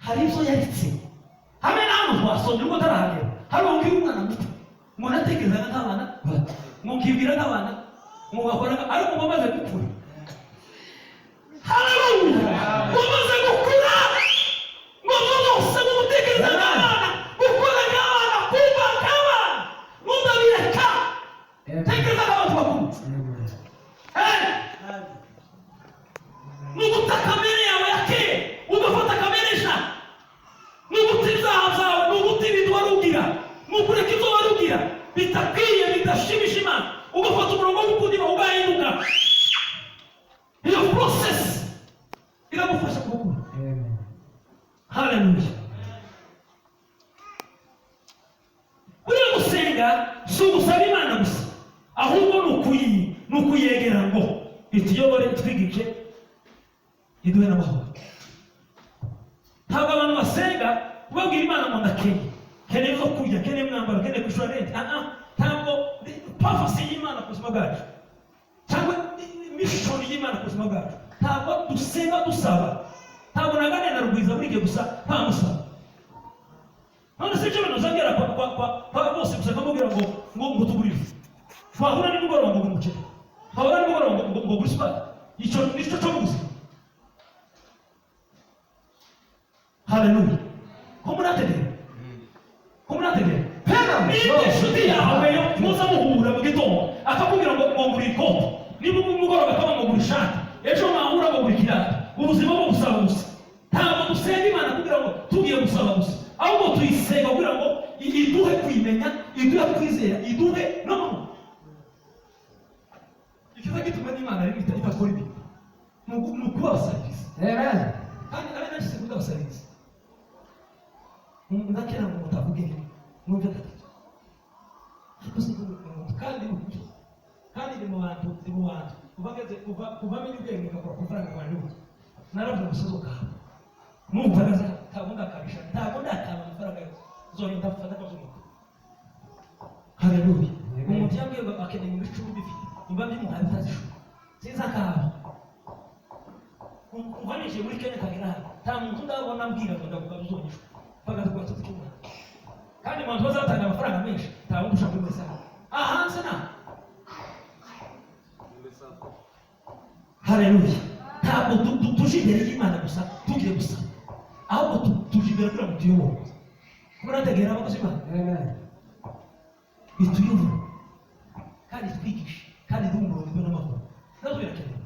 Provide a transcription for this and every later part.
Hari ibyo yaretse hamwe na hano twasomye ubwo utarahagera. Hari ubwira umwana muto ngo natekerezaga nk'abana bato, ngo nkibwira nk'abana, ngo ngakora ariko ngo maze gukura. Haleluya! Ngo maze gukura, ngo byose ngo gutekereza nk'abana, gukora nk'abana, kumva nk'abana, ngo ndabireka, tekereza nk'abantu bakuru. Ni uguta kamere yawe ya kera ugafata kamere nshya. Ni uguta ibyaha byawe, ni uguta ibintu wari ugira, ni ukureka ibyo wari ugira bitakwiye, bidashimisha Imana, ugafata umurongo wo gukunda Imana, ugahinduka. Iyo process iragufasha gukura. Haleluya! Buriya gusenga si ugusaba Imana gusa, ahubwo ni ukuyegera ngo ituyobore, itwigishe, iduhe n'amahoro. Ntabwo abantu basenga kubabwira Imana ngo ndakenye, keneye ibyo kurya, keneye umwambaro, keneye kwishyura rent. Ah, ntabwo purpose y'Imana ku buzima bwacu cyangwa mission y'Imana ku buzima bwacu, ntabwo dusenga dusaba. Ntabwo naganira na Rugwiza buri gihe gusa ntamusaba. None se ibyo bintu uzabwira kwa bose gusa, nkamubwira ngo tugurire, twahura nimugoroba ngo gura umuceri, twahura nimugoroba ngo gura isukari, icyo nicyo cyo mu buzima? Haleluya! Ko murategera, ko murategera? Niba inshuti yawe yo muza muhura mu gitondo akakubwira ngo ngura ikoti, niba umugoroba akaba ngo ngura ishati, ejo mwahura ngo ngura ikirato, ubuzima bwo gusaba gusa. Ntabwo dusenga Imana kugira ngo tugiye gusaba gusa, ahubwo tuyisenga kugira ngo iduhe kuyimenya, iduhe kwizera, iduhe n'amahoro. Ikiza gituma n'Imana rimwe idakora ibi ni ukuba abasabirizi. Kandi abe benshi sinkunda abasabirizi. Ndakera ngo mutavuge numve gatatu, ariko sinkunda. Kandi ni ukuri, kandi ndi mu bantu kuva ngeze kuva menya ubwenge ngakora ku mafaranga wanjye ubu, naravuze umusozi ukaba numva neza, ntabwo ndakabisha, ntabwo ndakaba amafaranga yose nzogenda mfata akazuba. Haleluya! Umuntu yambwiye ngo akeneye 10,000, bifite nimba mbimuhaye bitazishura, sinzi akaba. Kuva ninjiye muri Kenya kagera hano, nta muntu ndabona ambwira ngo ndavuga uzonyishwa mpagaze ku gatuti k'umwana. Kandi mu bantu bazatanga amafaranga menshi, nta wundi ushaka muri wese aha hanze na. Haleluya! Ntabwo tuje imbere y'Imana gusa tugiye gusaba, ahubwo tuje imbere kugira ngo tuyobore. Murategera, abakozi b'Imana? Ituyobore kandi twigishe kandi duhe umurongo n'amahoro, nabyo birakenewe.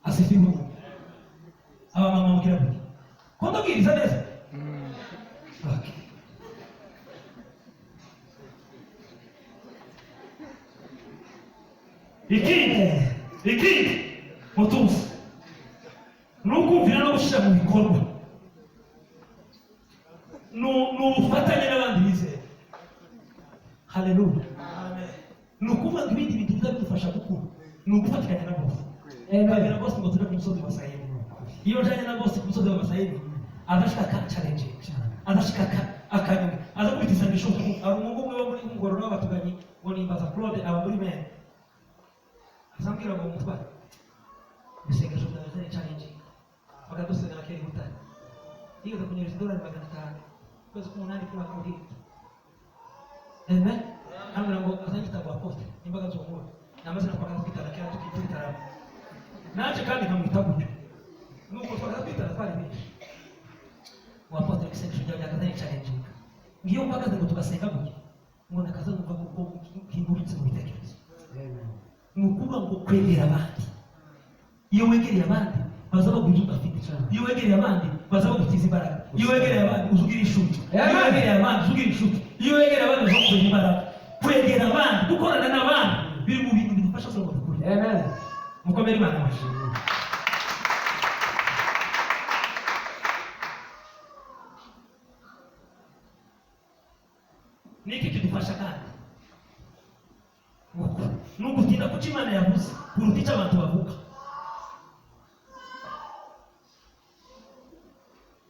Asifiwe! Abamama mubwira gutya ko ndabwiriza neza. Okay. Ikindi mutuzi ni ukumvira no gushyira mu bikorwa, ni ubufatanye n'abandi bizera. Haleluya! Ni ukuvuga ngo ibindi bintu biza bidufasha gukura ni ugufatikanya na bose. Kabwira bose ngo tujye ku musozi wa Sayiri. Iyo njanye na bose ku musozi wa Sayiri, adashika ka challenge, adashika ka akanyuma aza kubita isangisho. Hari umuhungu umwe wo muri Ngororero w'abatuganyi ngo nimbaza Claude, aba muri mene, azambwira ngo mutware ibisengesho byawe zari challenge, bakadusenga kera i Butare, yigeze kunyereza idolari 500 ukwezi k'umunani k'umwaka uhita. Amen. Ambwira ngo azanyita ngo apotre imbaga z'umura ni amazina twakaza twitana kera tukitwitaramo naje, kandi nkamwita gutyo nuko twakaza twitana, twari benshi. Ngo apotre, isengesho ryawe ryakaza ni challenge, ngiyo mpagaze ngo tugasenga gutya, ngo nakaza numva kuko nkingurutse mu bitekerezo. Ni ukuvuga ngo kwegera abandi. Iyo wegereye abandi baza baguha ibyo udafite. Iyo wegereye abandi baza bagutiza imbaraga. Iyo wegereye abandi uza ugira inshuti. Iyo wegereye abandi uza ugira inshuti. Iyo wegereye abandi uza kugira imbaraga. Kwegera abandi, gukorana n'abandi biri mu bintu bidufasha kugira ngo dukure. Mukomere Imana amashyi. Niki kidufasha kandi gukura? Ni ugutinda kuco Imana yavuze kuruta icyo abantu bavuga.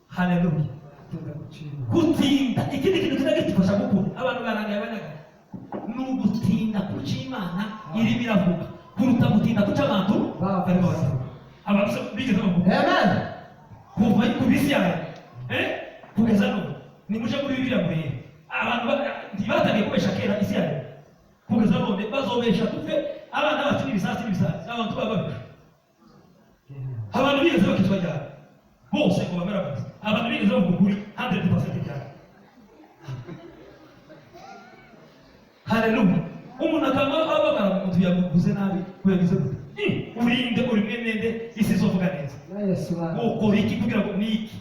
Haleluya! Gutinda, ikindi kintu kiza kidufasha gukura, abantu barangaye banagaye, ni ugutinda kuco Imana irimo iravuga kuruta gutinda kuco abantu barimo baravuga. Abantu se bigeze bavuga? Kuva ku bisi yawe kugeza none, nimuje muri Bibiliya murebe abantu ntibatangiye kubesha kera. Isi yawe kugeza none bazobesha dupfe, abana bacu n'ibisasi n'ibisasi. Abantu baba babesha, abantu bigeze bakizwa cyane bose ngo bamere amazi, abantu bigeze bavuga ukuri 100% cyane. Haleluya! Umuntu akaba ababara umuntu yamuvuze nabi ko yagize gute. Urinde uri mwene isi izovuga neza. Na Yesu wawe. Ukora iki kugira ngo niki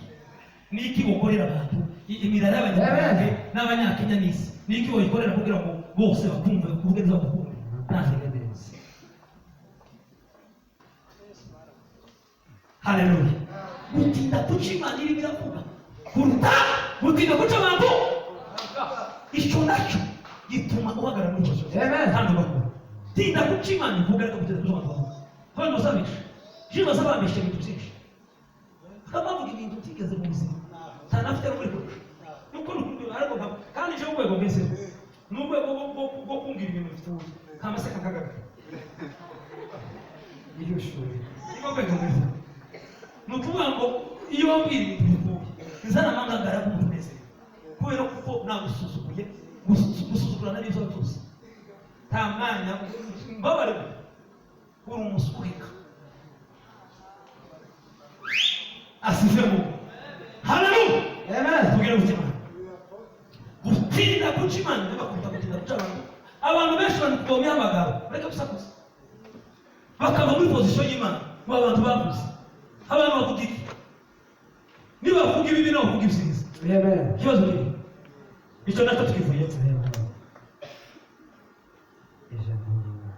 niki ukorera abantu imirara y'Abanyamurenge n'Abanyakenya n'isi, niki wayikorera kugira ngo bose bakumve, bakuvuge neza, bagukunde? Ntavuge neza. Haleluya! Gutinda kuca Imana irimo iravuga kuruta gutinda kuca abantu, icyo nacyo gituma uhagarara muri icyo Amen. kandi ugakura. Tinda kuca Imana ivuga, ariko gutinda kuca abantu bavuga. Abantu bazabisha je bazababesha ibintu byinshi, bakaba bavuga ibintu utigeze mu buzima, ntanafite no kurusha nuko nuko, ariko kandi je urwego ngezeho ni urwego rwo kumbwira ibintu bipfuye kamaseka kagaragara. Iryo shuri. Niko rwego ngezeho. Ni ukuvuga ngo iyo wambwira ibintu bipfuye nzana amangagara k'umunezero, kubera kuko nagusuzuguye. Gusuzugurana n'ibyo byose, nta mwanya mbabare, uri umusuhika asize mu. Haleluya! Amen. Tubwire guca Imana, gutinda guca Imana ntibakunda gutinda guca abantu. Abantu benshi bari kuva mu mihamagaro, bareka gusakuza, bakava muri position y'Imana ngo abantu bavuze. Abantu bavuga iki? Nibavuga ibibi, nawe uvuga ibyiza. Amen. Ikibazo ni icyo nacyo tukivuye. Amen. Ijambo ry'Imana.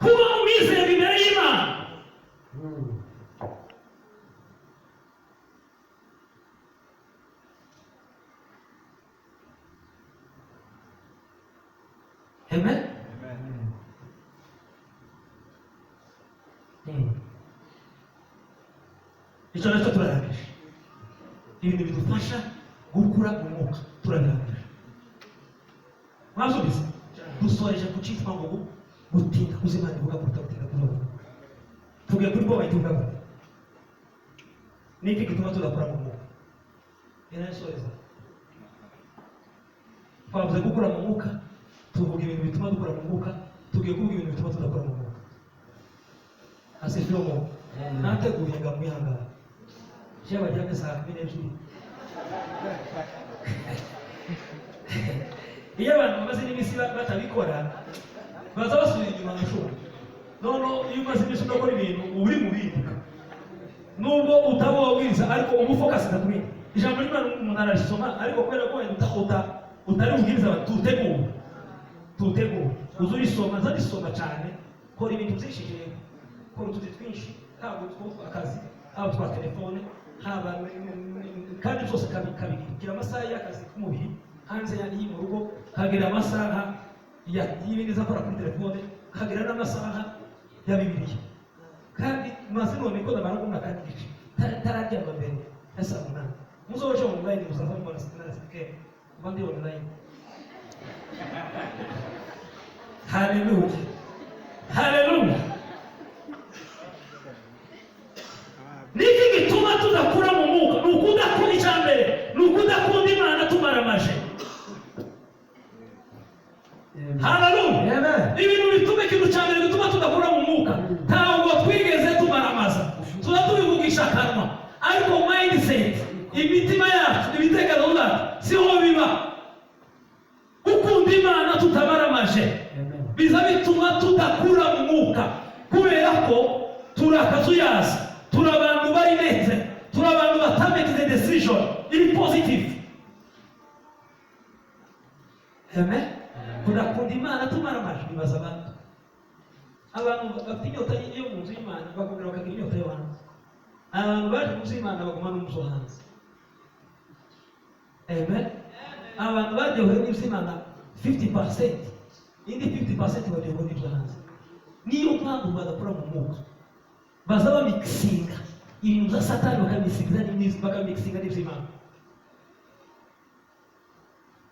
Kuba umwizerwa imbere y'Imana. Amen. Amen. Icyo nacyo turarangije. Ibintu bidufasha gukura mu mwuka turabirangije, mwabyumvise. Dusoreje ku cyitwa ngo gutinda kuzimana ivuga kuruta gutinda kuvuga. Tugiye kuri bo bayitunga gute? Niki gituma tudakura mu mwuka? Inasoreza, twavuze gukura mu mwuka, tuvuga ibintu bituma dukura mu mwuka, tugiye kuvuga ibintu bituma tudakura mu mwuka. Asifiwe mu. Nateguye ngo mwihangane, je bajyane saa 12. Iyo abantu bamaze n'iminsi batabikora, baza basubira inyuma nkashobora. Noneho iyo umaze iminsi udakora ibintu, uba uri mu bindi, nubwo utaba wabwiriza, ariko uba ufocused ku bindi. Ijambo ry'Imana umuntu ararisoma, ariko kubera ko wenda utari bubwiriza abantu, tuwutegura tuwutegura, uza urisoma, nza risoma cyane. Kora ibintu byinshi jewe, kora utuzi twinshi, haba utwo akazi, haba utwa telefone, haba kandi byose kabigira amasaha y'akazi k'umubiri hanze y'i mu rugo, kagira amasaha y'ibindi akora kuri telefone, kagira n'amasaha ya Bibiliya. Kandi maze none ko ndamara umwaka n'igice ntararyama mbere ya saa 8. Muzoje online, muzaza mubona narasike mba ndi online. Haleluya, haleluya! Niki gituma tudakura mu mwuka? Ni ukudakunda. Icya mbere ni ukudakunda Imana tumaramaje. Amen. Haleluya! Amen. Ibintu bituma, ikintu cya mbere gituma tudakura mu mwuka, ntabwo twigeze tumaramaza. Tuba tubivugisha akanwa, ariko mindset, imitima yacu, ibitekerezo byacu siho biba. Gukunda Imana tutamaramaje Amen. biza bituma tudakura mu mwuka, kubera ko turi akazuyazi, turi abantu bari netse, turi abantu batamakinze decision iri positive. Amen. Tudakunda Imana tumaramaje. Bibaza abantu, abantu bafite inyota yo mu nzu y'Imana, bakongera bakagira inyota yo hanze. Abantu baje mu nzu y'Imana baguma no mu zo hanze. Amen. Abantu baryohewe n'iby'Imana 50%, indi 50% baryohewe n'ibyo hanze. Niyo mpamvu badakura mu mwuka. Baza bamixinga ibintu bya Satani, bakamixinga bakamixinga n'iby'Imana.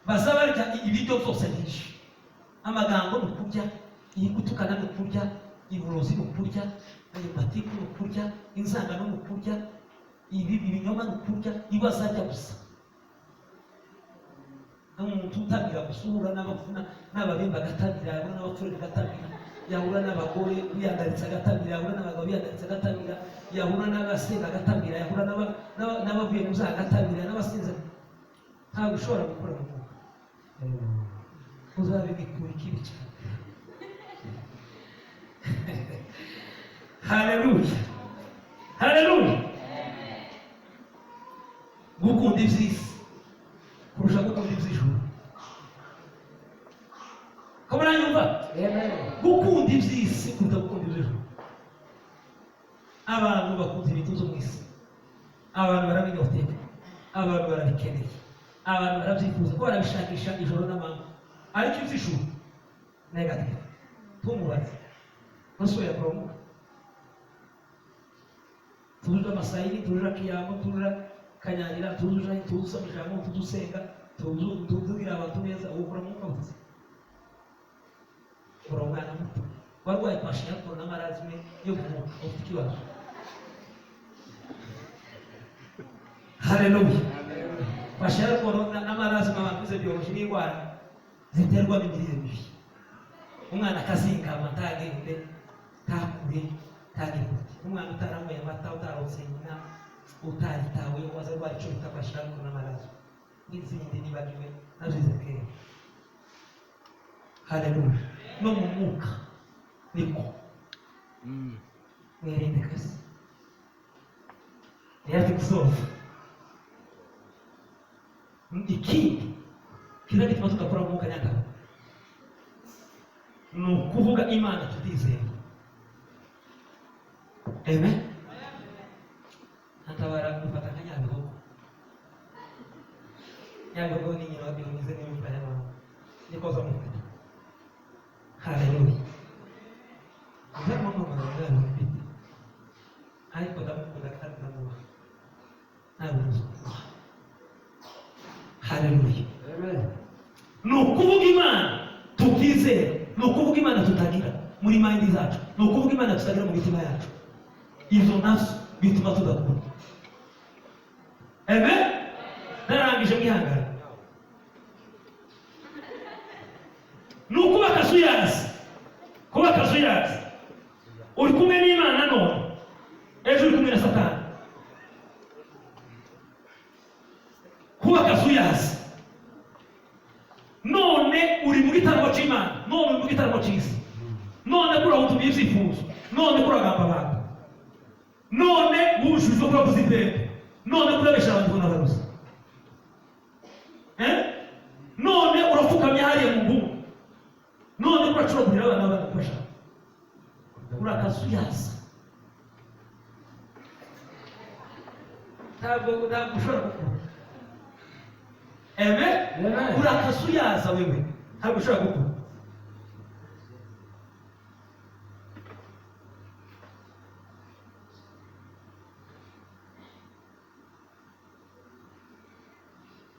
Baza barya ibiryo byose byinshi. Amagambo ni ukurya, iyi gutukana ni ukurya. Uburozi ni ukurya, ayo matiku ni ukurya, inzangano ni ukurya, ibi ibinyoma ni ukurya, iba azajya gusa. N'umuntu utangira gusura n'abavuna n'ababemba agatabira, yahura n'abapfura agatabira, yahura n'abagore biyandaritse agatabira, yahura n'abagabo biyandaritse agatabira, yahura n'abasenga agatabira, yahura n'abavuye mu byaha agatabira, n'abasinze. Ntabwo ushobora gukora mu mwuka. Uzabe igikuri kibi cyane. Haleluya, haleluya. Gukunda iby'isi kurusha gukunda iby'ijuru. Ko muranyumva? Amen. Gukunda iby'isi kuruta gukunda iby'ijuru. Abantu bakunda ibintu byo mu isi, abantu barabinyoteka, abantu barabikeneye, abantu barabyifuza ko barabishakisha ijoro n'amanywa, ariko iby'ijuru negative. Tumubaze ntusuye kuromuka, tuzuja amasayini, tuzuja kiyamo, tuzuja kanyarira, tuzuja tuzusoma ijambo, tuzusenga, tuzubwira abantu neza, ukura mwuka wose. Uri umwana muto warwaye kwashinyakuro n'amarazime yo mu mwuka, ufite ikibazo. Haleluya. Kwashinyakuro n'amarazime, abantu bize biyoloji, n'indwara ziterwa n'imirire mibi, umwana akazingama, ntagende, ntakure, ntagire gute. Umwana utaranyweye amata, utarotse nyina, utaritawe, waza arwara icyo bita kwashinyakuro n'amaraso n'izindi nibagiwe, nazo kera. Haleluya. No mu mwuka niko mwirinde kasi yaje gusoza. Ikindi kiza gituma tudakora mu mwuka nyakabo ni ukuvuga Imana tutizera. Amen. Ntabara gufata nka Nyabihogo. Nyabihogo ni nyina wa Birumize n'imfura ya mama, niko zamufata. Haleluya. Ndamwamamaza mfite, ariko ndamukunda kandi ndamubaha, ntabwo nzi. Haleluya. Amen. Ni ukuvuga Imana tutizera, ni ukuvuga Imana tutagira muri mind zacu, ni ukuvuga Imana tutagira mu mitima yacu. Izo nazo bituma tudakura. Amen. Narangije, mwihangane. Ni ukuba akazuyazi, kuba akazuyazi. Uri kumwe n'Imana none, ejo uri kumwe na Satani. Kuba akazuyazi, none uri mu gitaramo cy'Imana, none uri mu gitaramo cy'isi, none kurahutumiye ibyifuzo, none kuragamba abantu, none wujuje kuravuza impembe, none kurabesha abantu ngo n'abaruzi. Eh? None urapfukamye hariya mu nguni, none kuracuragurira abana b'abantu kubashaka. Urakazuyaza, ntabwo ushobora gukura. Amen. Amen. Urakazuyaza wewe, ntabwo ushobora gukura.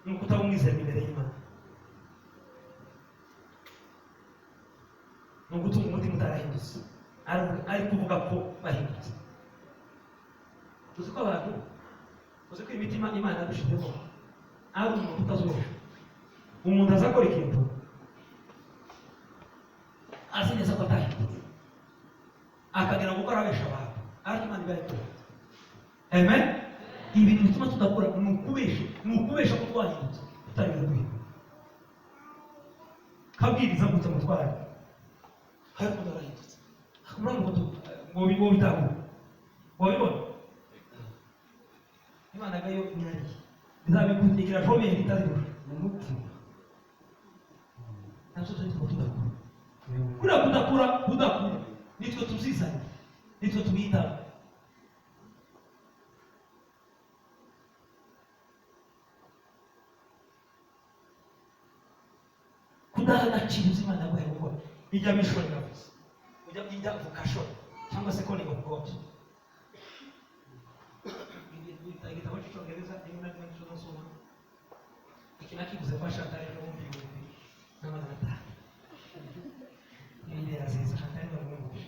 Ni ukutaba umwizera imbere y'Imana, ni ugutunga umutima utarahindutse, ari kuvuga ko bahindutse. Uzi ko abantu, uzi ko imitima Imana yadushizemo ari umuntu utazosha. Umuntu azakora ikintu azi neza ko atahindutse, akagira ngo arabesha abantu, ariko Imana iba yatoye. Amen. Ibintu bituma tudakora ni ukubesha, ni ukubesha ko twahindutse tutari guhinduka. Kabwiriza gutya mutware, ariko ndarahindutse, akumva ngo ngo bitangure, wabibona. Imana gayo nyariye izabikutikira jomeri itazirusha. Mu mutima. Nabyo turi tudakura. Kuriya kudakura, kudakura nitwe tuzizanye, nitwe tubitamo. Kudaha agaciro ibyo Imana yaguhaye gukora, ijya mission yavuze, ujya ijya vocation cyangwa se calling of God. Igitabo cy'Icyongereza rimwe na rimwe nicyo nsoma. Iki nakiguze kwa Chantal ejo bundi 2500. Bibiliya nziza, Chantal ni umuhungu.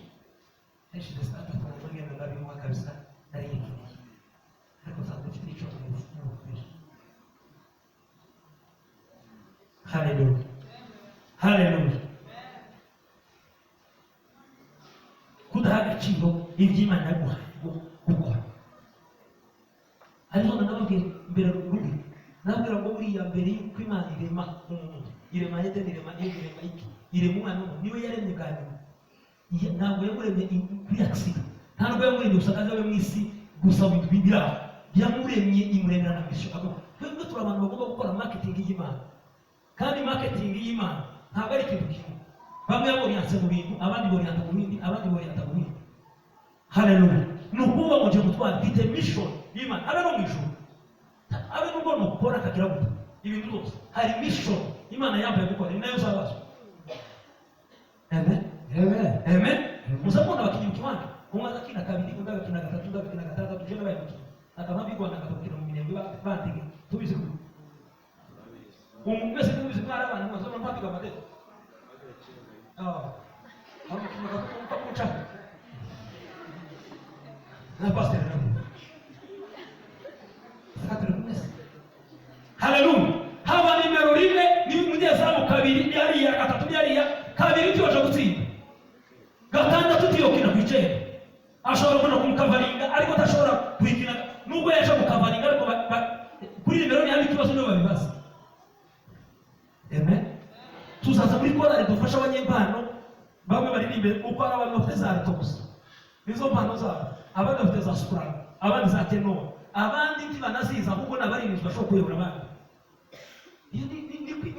Haleluya. Kudaha agaciro iby'Imana yaguhaye gukora. Hariho nababwira mbere rubi, nababwira ngo buriya mbere y'uko Imana irema umuntu, irema Edeni, irema Eva, irema iki, irema umwana w'umuntu, niwe yaremye bwa nyuma. Ntabwo yamuremye kuri accident, nta nubwo yamuremye gusa kandi abe mu isi gusa mu bintu biri aho. Yamuremye imuremera na mission. Twebwe turi abantu bagomba gukora marketing y'Imana, kandi marketing y'Imana ntabwo ari ikintu kimwe. Bamwe boriyanse mu bintu, abandi boriyanta mu bindi, abandi boriyanta mu bindi. Haleluya. Ni ukuvuga ngo nje gutwara mfite mission y'Imana, abe no mu ijuru, abe nubwo nukora akagira gute ibintu byose, hari mission Imana yambaye gukora, ni nayo uzabazwa. Amen. Amen. Amen. Muzabona abakinnyi mu kiwanja, umwe agakina kabiri, undi agakina gatatu, undi agakina gatandatu, je nabaye mukinnyi akaba bigwana akabukina mu minembwe bandege tubizi ko mwese tubizi ko hari abantu mwazobona mpapiga amateka. Hari umukinnyi akavuga ko na pastor nawe. Father mwese. Haleluya. Haba nimero rimwe ni umunyezamu, kabiri ni hariya, gatatu ni hariya, kabiri tiyosha gutsinda, gatandatu tiyokina kwicenda. Ashobora kuja kumukavaringa ariko atashobora kuyikina, nubwo yaje mukavaringa ariko kuri nimero ni hari ikibazo nibo babibaza. Amen. Tuzaza muri korali dufasha abanyempano, bamwe baririmbe uko ari abantu bafite za alto gusa, nizo mpano zabo, abandi bafite za soprano, abandi za tenor, abandi ntibanazizi ahubwo ni abaririmbyi bashobora kuyobora abandi. Iyo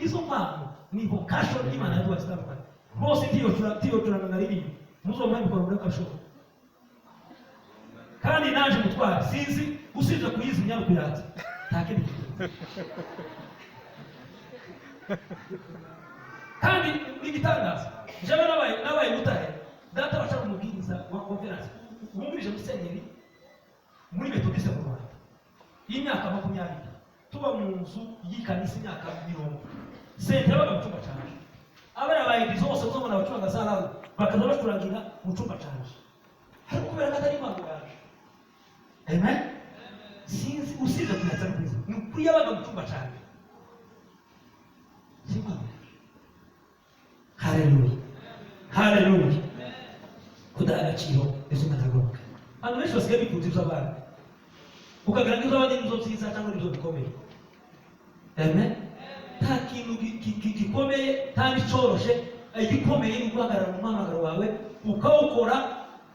nizo mpano, ni vocation y'Imana yaduhaye zitandukanye. Bose ntiyocuranga na ririmba, muzomuhe mikoro muri kashobora. Kandi naje mutwara sinzi usibye kuyizimya no kuyatsa, nta kindi kintu. Kandi n'igitangaza, jewe nabaye Butare, data waca umubwiriza wa conference wumvirije musenyeri muri Methodiste mu Rwanda y'imyaka 20, tuba mu nzu y'ikanisa imyaka 40. Sente yabaga mu cyumba canje, abana ba Edizo bose uzabona abacuranga za rawe bakaza bacurangira mu cyumba canje, ariko kubera ko atari impano yanje. Amen. Sinzi usibye kuyatsa no kuyizimya, ni ukuri yabaga mu cyumba canje, si impano yanje. Haleluya. Haleluya. Kudaha agaciro izo Imana yaguhaye. Abantu benshi basigaye bikunze iby'abandi, ukagira ngo iby'abandi nibyo byiza cyangwa nibyo bikomeye. Amen. Nta kintu gikomeye, nta n'icoroshe. Igikomeye ni uguhagarara mu muhamagaro wawe,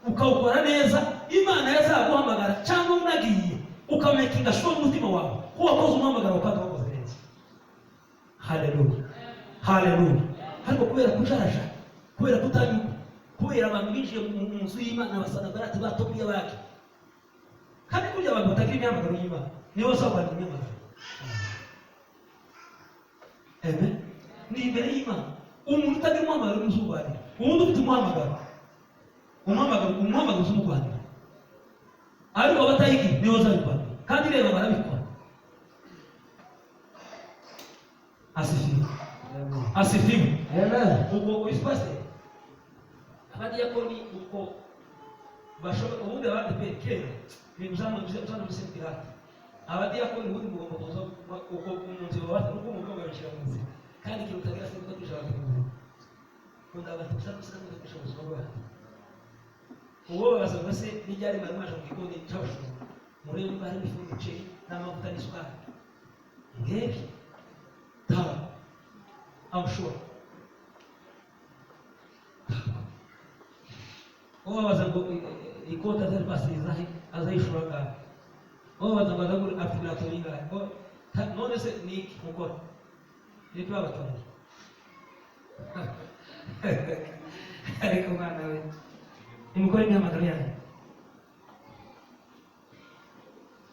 ukawukora neza. Imana yazaguhamagara cyangwa unagiye ukamakinga sure n'umutima wawe ko wakoze umuhamagaro wawe kandi wakoze neza. Haleluya. Haleluya. Ariko kubera kujaraja, kubera kutanyurwa, kubera abantu binjiye mu nzu y'Imana basanabarati batobwiye abaki. Kandi burya abantu batagira imihamagaro y'Imana nibo bazabana imihamagaro. Amen. Ni imbere y'Imana. Umuntu utagira umuhamagaro ni uzurwanira. Uwundi ufite umuhamagaro, umuhamagaro uzumurwanira. Ariko abatayigira nibo bazabirwanira. Kandi reba barabikora. Asifiwe. Amen. Asifiwe. Amen. Ubwo witwa se abadiyakoni uko bashobora ubundi abandi pe kera ibintu uzana muri pirate. Abadiyakoni ubundi mugomba kuza uko umuntu babata nuko umugabo babishyira mu nzira, kandi ikintu utagira se kuko kwisha abantu mu nzira. Kunda abantu gusa gusa kandi kwisha ubuzima bwabo. Uwo babaza ngo se n'iryari mwari mwaje mu gikoni cy'abashumba, murebe niba harimo ifu y'umuceri n'amavuta n'isukari. Mwebwe tawa I'm sure. Uwo babaza ngo ikoti atari pasiriza he azayishura angahe? Uwo babaza ngo azagure afite ibirato bingahe? None se ni iki mukora? Ni iki babatoreye? Ariko mwana we, nimukore imihamagaro yanyu.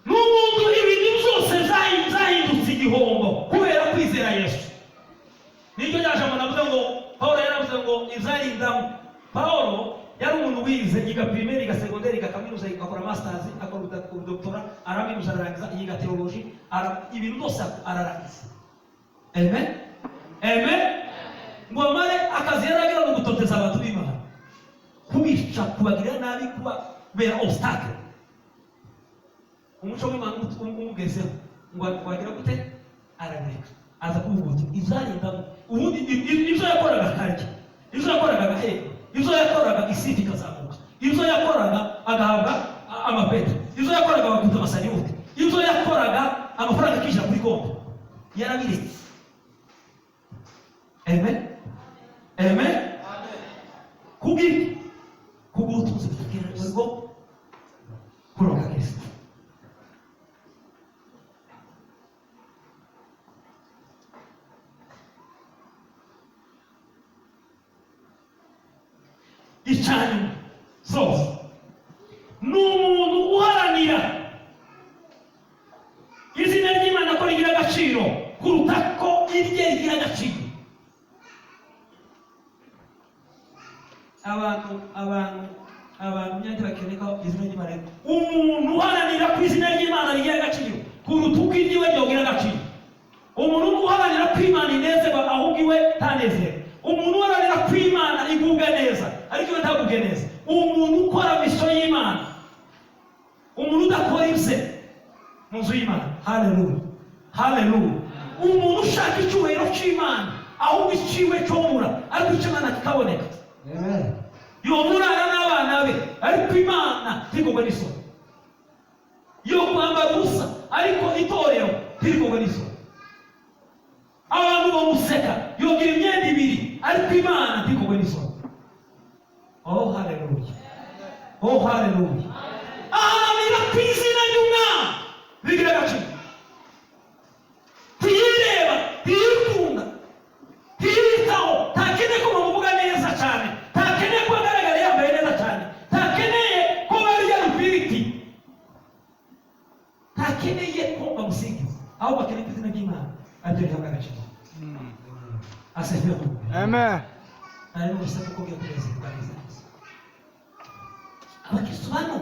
N'umuntu ibintu byose byahindutse igihombo kubera kwizera Yesu. Niryo rya jambo navuze ngo Paulo yaravuze ngo izarindamu. Paulo yari umuntu wize, yiga primaire, yiga secondaire, yiga kaminuza, akora masters, akora doctora, araminuza, ararangiza, yiga theology, ibintu byose ararangiza. Amen. Amen. Ngo amare akazi yaragira mu gutoteza abantu b'Imana, kubica, kubagirira nabi, kubabera obstacle. Umuco w'Imana umugezeho ngo wagira gute? Arabireka, Aza kuvuga uti izarinda ubundi ibyo yakoraga akarya, ibyo yakoraga agahemba, ibyo yakoraga isifi ikazamuka, ibyo yakoraga agahabwa amapeti, ibyo yakoraga bakubita amasanyuti, ibyo yakoraga amafaranga akinjira kuri konti, yarabiretse. Amen, amen. Kubw'iki? Kubw'ubutunzi butagereranywa bwo kuronka Kristo. Icyanyuma zose ni umuntu uharanira izina ry'Imana ko rigira agaciro kuruta ko irye rigira agaciro. Abantu nyine bakeneye ko izina ry'Imana, umuntu uharanira ko izina ry'Imana rigira agaciro kuruta uko iryiwe ryogira agaciro. Umuntu uharanira ko Imana inezerwa ahubwo iwe ntanezerwe. Umuntu uharanira ko Imana igubwa neza ariko iwe ntagubwe neza. Umuntu ukora mission y'Imana, umuntu udakora ibye mu nzu y'Imana. Haleluya, haleluya. Umuntu ushaka icyubahiro cy'Imana ahubwo iciwe cyomura ariko icy'Imana kikaboneka. Amen. Yomurana n'abana be ariko Imana ntigobwe n'isoni. Yo kwambara ubusa ariko itorero ntirigobwe n'isoni. Abantu bamuseka, yogira imyenda ibiri ariko Imana ntigobwe n'isoni. Oh haleluya, oh haleluya. Aharanira ku izina ry'Umwami rigira agaciro. Ntiyireba, ntiyikunda, ntiyitaho, ntakeneye ko bamuvuga neza cyane, ntakeneye ko agaragara yambaye neza cyane, ntakeneye ko barya ifiriti, ntakeneye ko bamusingiza, ahubwo akeneye ko izina ry'Imana ariryo rihabwa agaciro. Asifiwe Mungu. Amen. Nari n'urusaku ko ugiye kunezerwa neza neza. Abakristo bano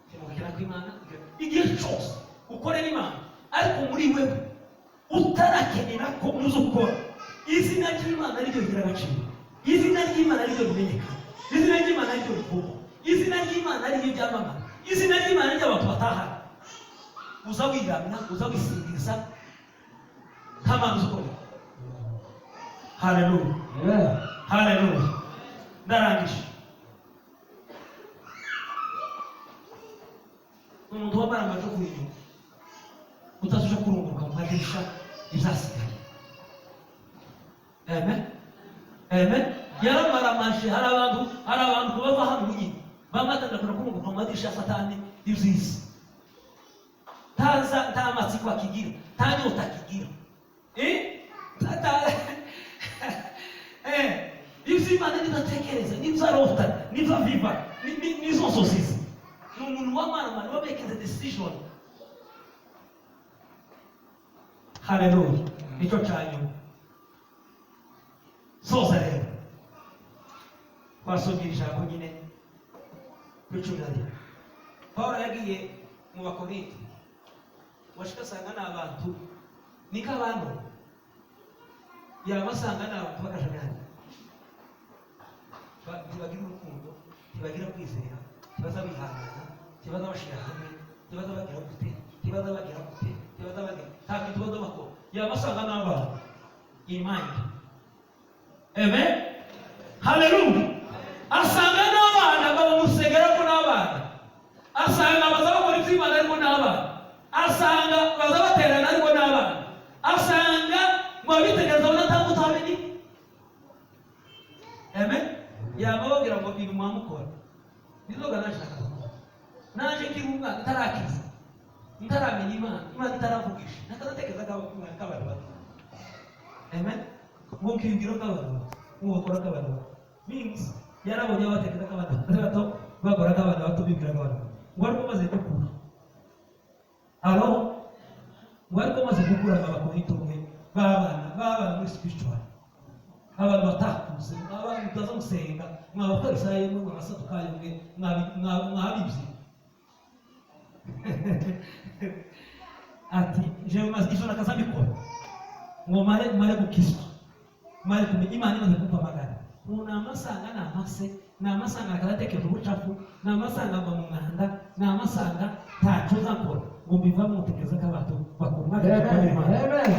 ntibabwira ko Imana igihe cyose ukorera Imana, ariko muri wewe utarakenera ko muzo ukora izina ry'Imana ariryo rigira agaciro, izina ry'Imana ariryo rimenyekana, izina ry'Imana ariryo rivugwa, izina ry'Imana ariryo ryamamara, izina ry'Imana ariryo abantu batahana. Uza wiramya, uza wisingiza nta mpamvu zo ukora. Haleluya, Amen. haleluya. Ndarangije. Umuntu wamara amacuku inyuma utazuja kurunguruka mu madirisha ibyasigaye. Amen, amen. Yaramaramaje. Hari abantu bava hano nyine bamatangira kurunguruka mu madirisha ya Satani iby'isi. Ntaza, nta matsiko akigira, nta nyota akigira. Ibyo Imana nibatekereza, nibyo arota, nibyo aviva, nizo nzozi ze. Ni umuntu w'amaramara wamekeze decision. Haleluya. Nicyo cya nyuma. Soza rero twasomye ijambo nyine kuri 11. Pawulo yagiye mu Bakorinto, washika asanga ni abantu niko abantu yabasanga ni abantu b'akajagari, ntibagira urukundo, ntibagira kwizera, ntibaza bihangana, ntibaza bashira hamwe, ntibaza bagira gute, ntibaza bagira gute, ntibaza bagira nta kintu baza bakora. Yabasanga n'abantu in mind. Amen, haleluya. Asanga n'abana bamusengera ko n'abana, asanga baza bakora iby'Imana ariko n'abana, asanga baza baterana ariko n'abana, asanga ngo abitegereza babona nta mbuto habe ni. Amen. Yaba babwira ngo ibintu mwamukora nizoga nashaka naje nkiri umwana ntarakiza, ntaramenya Imana, Imana itaravugisha, ntaratekereza nk'abantu bato. Amen. Ngo nkiyumvira nk'abantu bato, ngo bakora nk'abantu bato. Means yarabonye abatekereza nk'abantu bato, bakora nk'abantu bato, bibwira nk'abantu bato. Ngo ariko maze gukura, alo, ngo ariko maze gukura nk'abakorinto mwe babana muri spiritual, abantu batakuze, abantu mutaza gusenga, mwabafarisayo mwe, mwabasadukayo mwe, mwabibye. Ati jewe maze ivyo nakaza mbikora ngo mare gukizwa, mare kumenya Imana imaze kumpamagara. Ubu ni amasanga, ni amase, ni amasanga akadatekereza ubucafu, ni amasanga ava mu mwanda, ni amasanga ntaco nza nkora ngo mbivamo mutekereza ko abantu bakora. Amen. Amen.